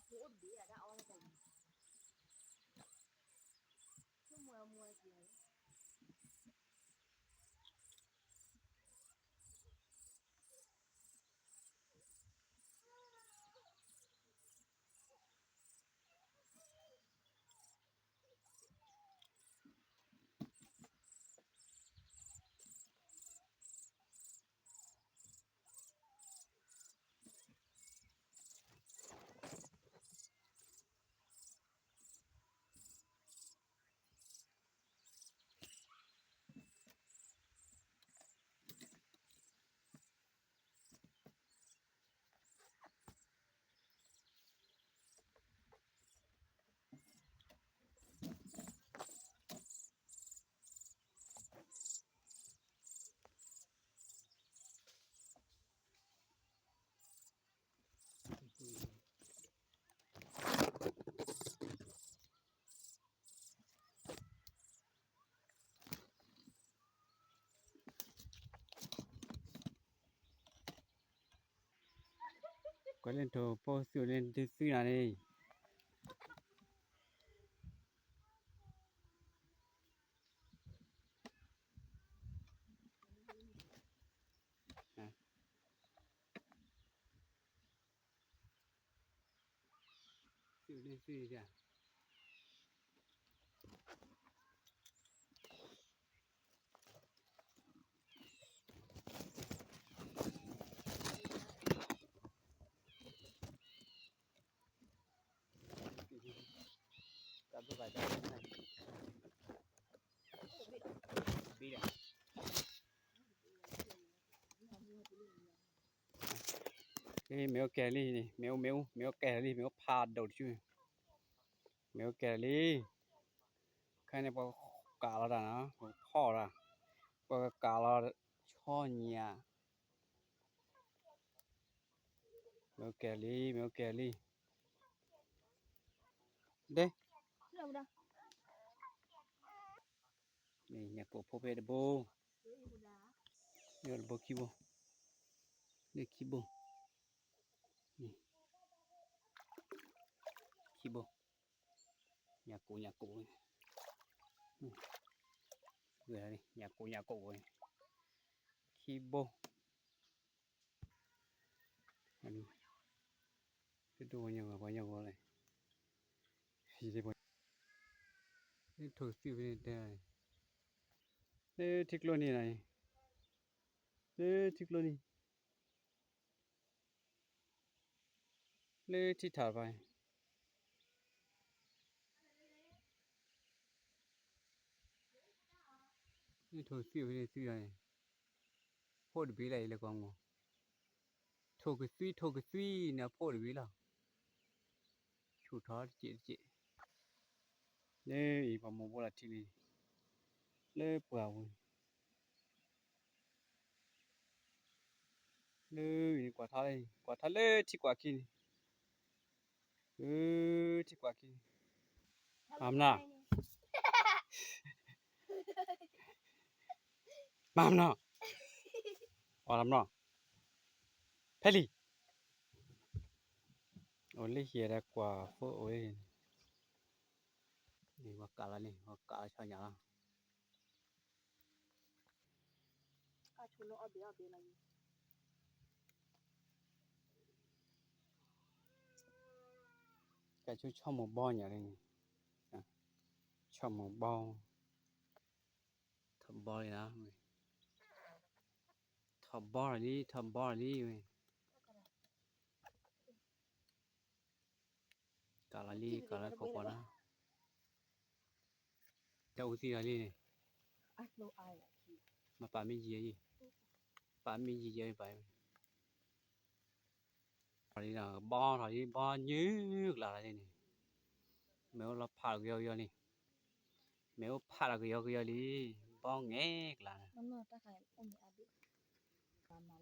အိၣ်တဘ့ၣ်အတၢ်အီၣ်တၢ်အံၤ ဆိကမိၣ်အမိၢ်က့ၤ ကွၢ်လၢထိၣ်ဖိသုးန့ၣ် ဒုးသုးနၤန့ၣ် သုးန့ၣ်သုးယၤ တၢ်ဘၣ်တၢ်ဘၣ် ဘံလီၤ မ့ၢ်အိၣ်ကဲလံန့ၣ် မ့ၢ်အိၣ် မ့ၢ်အိၣ် မ့ၢ်အိၣ်ကဲလံ မ့ၢ်အိၣ်ဖးဒိၣ်တဆူ မ့ၢ်အိၣ်ကဲလံ ခဲန့ၣ် ပှၤကကးလီၤတၢ်နီၤ ပှၤဖီၣ်တၢ် ပှၤကကးလီၤ ဆီညၣ် မ့ၢ်အိၣ်ကဲလံ မ့ၢ်အိၣ်ကဲလံ ဒဲ န့ၣ် ညၣ်ကိၣ်ဖိဖဲတဘိ တဘိခံဘိ လၢခံဘိ ခံဘိ ညၣ်ကိၣ် ညၣ်ကိၣ် ညၣ်ကိၣ် ညၣ်ကိၣ် ခံဘိ တဒိၣ်ပှၤညီဂီၤ ပှၤညီဂီၤလဲၣ် လၢထိၣ်သံၣ်ဖဲန့ၣ် တဲ လၢထံကျိနံၤန့ၣ် လၢထံကျိနံၤ လၢထံထးတဖၣ်န့ၣ် လၢထိၣ်သံၣ်ဖဲန့ၣ်သံၣ်လီၤန့ၣ် ဖိတဘ့ၣ်လၢအံၤလၢကွၢ်မီၤ ထိၣ်ကသွံ ထိၣ်ကသွံန့ၣ် အဖိတဘ့ၣ်လီၤ ဆူၣ်ထီၣ်တစဲးတစဲး လၢအံၤပှၤမိၢ်ဘိလီၤထံလံ လၢပှၢ်ပူၤ လၢအံၤန့ၣ် ကွၢ်ထါလၢ ကွၢ်ထါလၢထံကွၢ်ခံန့ၣ် လၢထံကွၢ်ခံန့ၣ် မၤမနီၤ မၤမနီၤ အီၣ်လီၤမနီၤ ဖဲလံ အိၣ်လၢဟံၣ်ဒီးကွၢ်ဖိအိၣ်လံ န့ၣ် ပှၤကးလီၤန့ၣ် ပှၤကးလီၤဆီညၣ်လီၤ ကဲဆိဆီမိၢ်ဘီညၣ်လံန့ၣ် ဆီမိၢ်ဘီ ထီၣ်ဘီလံလီၤ ထီၣ်ဘီလံ ထီၣ်ဘီလံဝဲ ကးလီၤလံ ကးလီၤခိၣ်ကီးလီၤ တၢ်အူသံလီၤလံန့ၣ် မ့ၢ်ပာ်မ့ၢ်ယံာ်ယံာ် ပာ်မ့ၢ်ယံာ်ယံာ်ပာ် ထီၣ်လံ ဘီထီၣ်လံ ဘီညၣ်ကျါလီၤလံန့ၣ် မ့ၢ်အိၣ်လီၤဖးလီၤကယီကယီလံ မ့ၢ်အိၣ်ဖးလီၤကယီ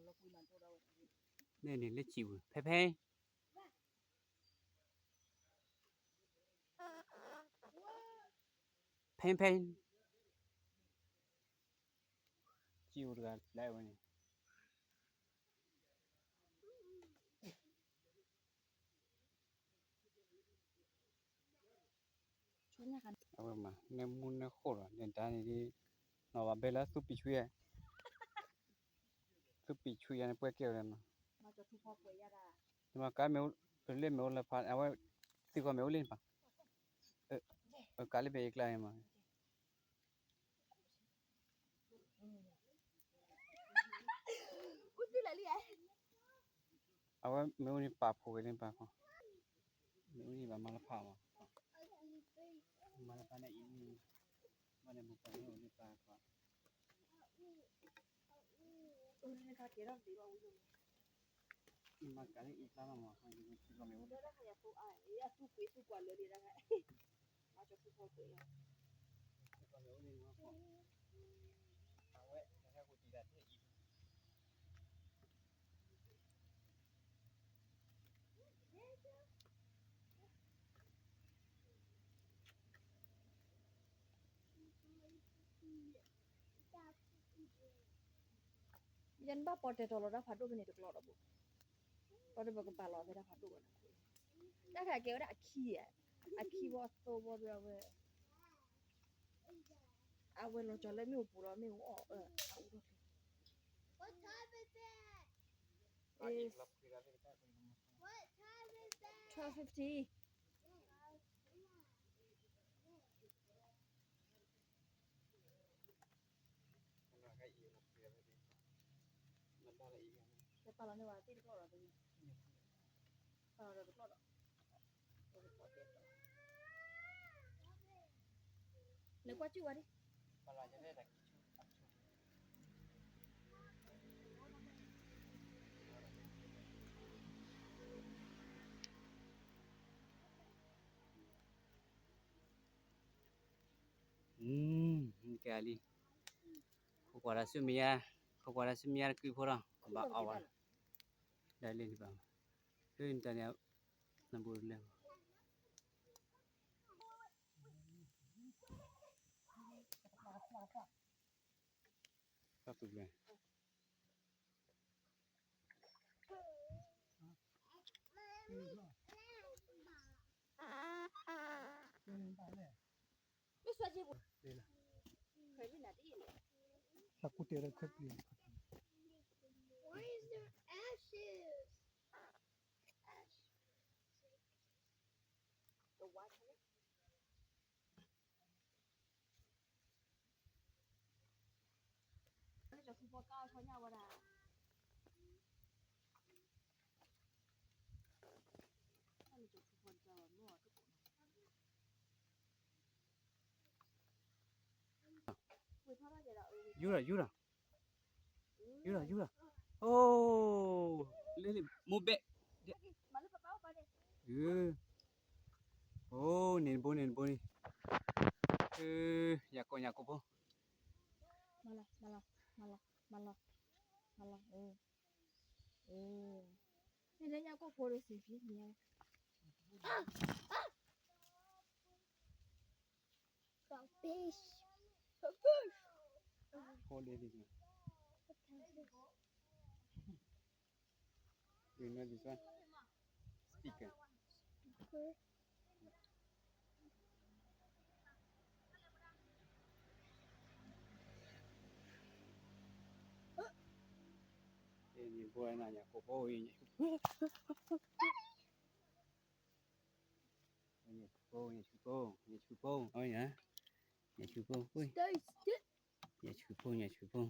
ကယီလံ ဘီညၣ်ကျါ န့ၣ်န့ၣ် လၢစံာ်ပူၤ ဖဲဖဲ ဖဲဖဲ စံာ်ပူၤတဂၤလဲၤဝဲန့ၣ် အဝဲမး နဲမူနဲဃိၣ်လီၤ နဲဒါန့ၣ်ဒ် နီၢ်ဘၣ်ဘဲလၢသူပံးဆွံယဲ သူပံးဆွံယဲန့ၣ် ပှဲၤကဲဝဲဒၣ်နီၤ မ့ၢ်ကါမ့ၢ်အိၣ် ပလ့ၣ်မ့ၢ်အိၣ်လၢဖး အဝဲ သံကွၢ်မ့ၢ်အိၣ်လံန့ၣ်ပၢ် ကါလၢဖဲအံၤကျါန့ၣ်မး အဝဲမ့ၢ်အိၣ်န့ၣ်ပာ်ဖှိၣ်က့ၤန့ၣ်ပာ်ဖှိၣ် မ့ၢ်အိၣ်န့ၣ်ဘၣ်မၤလၢဖးမး မၤလၢဖးန့ၣ်အံၤ မၤန့ၣ်မူပှၤန့ၣ်အိၣ်န့ၣ်ပာ်ဖှိၣ် မၤကါန့ၣ်အံၤကျါလီၤမး သံကွၢ်မ့ၢ်အိၣ်လံ သံကွၢ်မ့ၢ်အိၣ်လံမး အဝဲ တဟဲကူတံၢ်တၢ်ထဲအံၤ ယနဘၣ်ပီၣ်တဲာ်တီၤလီၤဒၣ်ဖးဒိၣ်ဖဲန့ၣ်တကျီဒီးဘိ, ပီၣ်တဲာ်ပကပာ်လီၤဖဲဒၣ်ဖးဒိၣ်ဘၣ်, တၢ်ခါကဲဝဲဒၣ်အခံ, အခံဘီသိဘီဒီးအဝဲ, အဝဲလီၤကၠီၤလၢမ့ၣ်အူပူၤလီၤ မ့ၣ်အူအီၣ်, အအူထီၣ် What time is it? It's twelve fifty. Thank you. လဲၤကွၢ်ကၠူၣ်ဝဲဒၣ် ကဲလံ, ခိးကွၢ်ဒီးဆူမဲာ်ညါ, ခိးကွၢ်ဒီးဆူမဲာ်ညါတကုဖိလီၤ, ဘၣ်အီၣ်ဝဲ, ဒ်လဲၣ်န့ၣ်ဘၣ်, လၢနတၢ်န့ၣ်, နဘူးလဲၣ် တၢ်သူၣ်ဘျဲၣ် သးကူတဲလၢခွဲပျံၤ Why is there ashes? Ash. The white one? ယူၤလီၤ ယူၤလီၤ ယူၤလီၤ ယူၤလီၤ, အိၣ်, လၢ မိၢ်ဘဲၣ်, အိၣ်, န့ၣ်တဘိ န့ၣ်တဘိန့ၣ်, ညၣ်ကိၢ် ညၣ်ကိၢ်ဖိ, မၤလီၤ မၤလီၤ မၤလီၤ, မၤလီၤ, မၤလီၤ, နလၢညၣ်ကိၢ်ဖိဒီးစံးဖံးန့ၣ် Got fish. Got fish. Hold it, this one. You know this one? Speaker. Speaker. Ê, nhị bôi nè, nhị cô bôi, nhị cô bôi. Nhị cô bôi, nhị cô bôi, nhị cô bôi. Ôi hả? Nhị cô bôi, ôi. Nhị cô bôi, nhị cô bôi.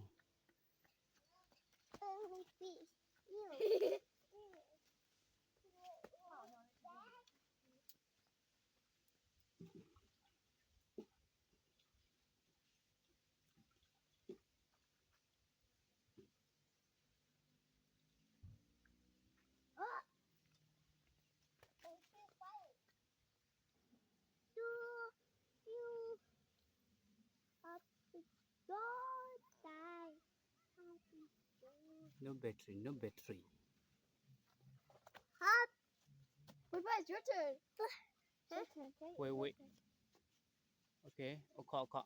No battery, no battery. Hop. Papa, it's your turn. Your turn, okay? Wait, wait. Okay, okay, okay.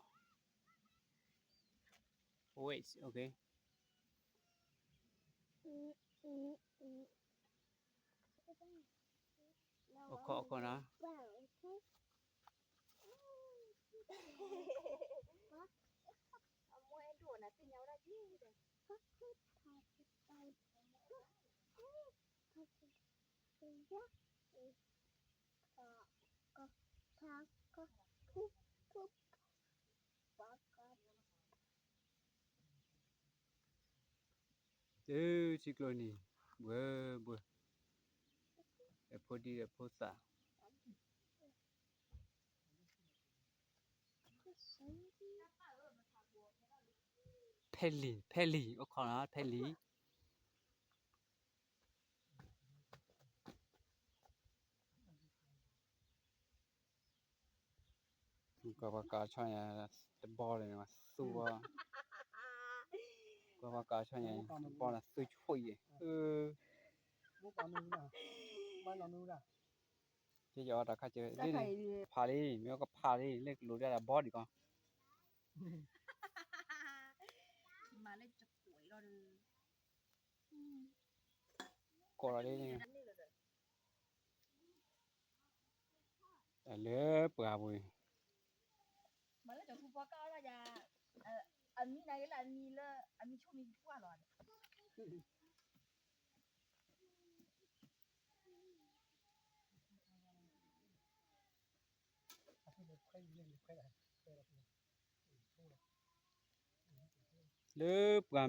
Wait, okay. Mm, mm, mm. Okay, okay, now. Brown, okay? တုၤထံကျိနံၤ ဘှၢဘှၢ, ဒီးဖိဒံဒီးဖိသၣ်, ဖဲလံၤ ဖဲလံၤ အိၣ်ခိးလီၤ ဖဲလံၤ. ကွၢ်ပှၤကးဆီညါ တဘီန့ၣ် သူဝဲ, ကွၢ်ပှၤကးဆီညါ တဘီန့ၣ် သူဆိၣ်အံၤ, ကဲယအီတၢ်ခါကဲ ဖးလံ မ့ၢ်ကဖးလံ လၢကလိၤဒၣ်တၢ်ဘီဒံးကီး, ကိးလီၤလံ တၢ်လၢပှၤပူၤ, မ့ၢ်လၢကၠီၤထူဖိကၢ်အီၣ်တၢ်ယၤ, အမံနၤဂ့ၤလၢအမံလၢ အမံဆိၣ်မံပှၢ်လီၤ. လၢပှၤ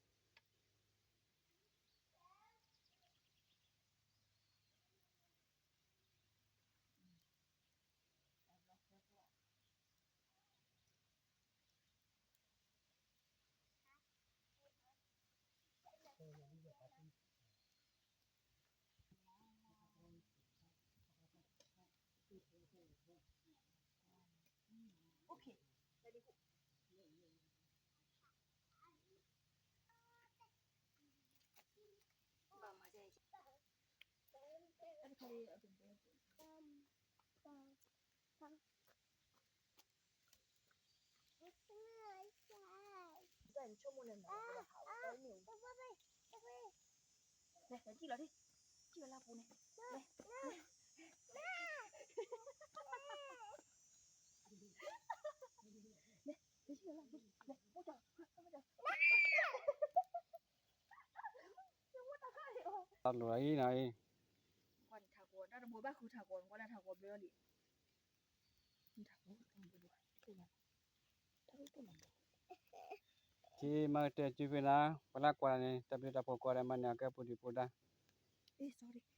မုၢ်ကနၢ်ဝဲ တၢ်လိၣ်အံၤနၤအံၤ, ကွၢ်န့ၣ်ထးကိး တၢ်တဘိဘၣ်ဃုထးကိး ကွၢ်လၢထးကိးဘျၢလံ. က့မၤကတၢၢ်စုဖဲနၤ, ပှၤလၢကွၢ်န့ၣ် တၢ်ဘျုးတၢ်ဖှိၣ်ကိးဂၤဒဲး မၤန့ၢ်အကဲပူၤဒံးပူၤဒါ. အ့ sorry.